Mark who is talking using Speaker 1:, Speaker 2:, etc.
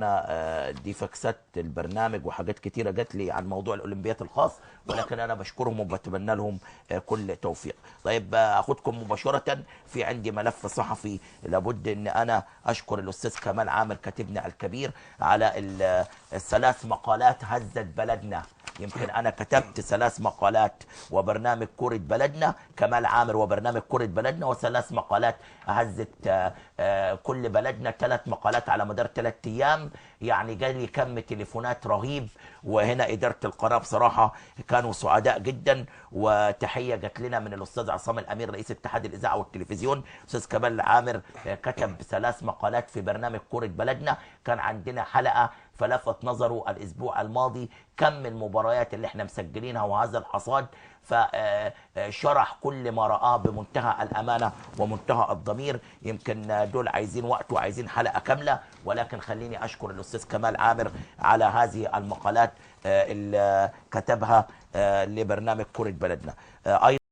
Speaker 1: انا دي فاكسات البرنامج وحاجات كتيرة جات لي عن موضوع الاولمبيات الخاص، ولكن انا بشكرهم وبتمنى لهم كل توفيق. طيب اخدكم مباشرة، في عندي ملف صحفي لابد ان انا اشكر الاستاذ كمال عامر كاتبنا الكبير على الثلاث مقالات هزت بلدنا. يمكن انا كتبت 3 مقالات وبرنامج كرة بلدنا، كمال عامر وبرنامج كرة بلدنا، وثلاث مقالات هزت كل بلدنا، 3 مقالات على مدار 3 ايام. يعني جالي كم تليفونات رهيب، وهنا إدارة القناة بصراحة كانوا سعداء جدا. وتحية جات لنا من الأستاذ عصام الأمير رئيس اتحاد الإذاعة والتلفزيون. أستاذ كمال عامر كتب 3 مقالات في برنامج كرة بلدنا، كان عندنا حلقة فلفت نظره الأسبوع الماضي كم المباريات اللي احنا مسجلينها وهذا الحصاد، فشرح كل ما رآه بمنتهى الأمانة ومنتهى الضمير. يمكن دول عايزين وقت وعايزين حلقة كاملة، ولكن خليني أشكر الأستاذ كمال عامر على هذه المقالات اللي كتبها لبرنامج كرة بلدنا.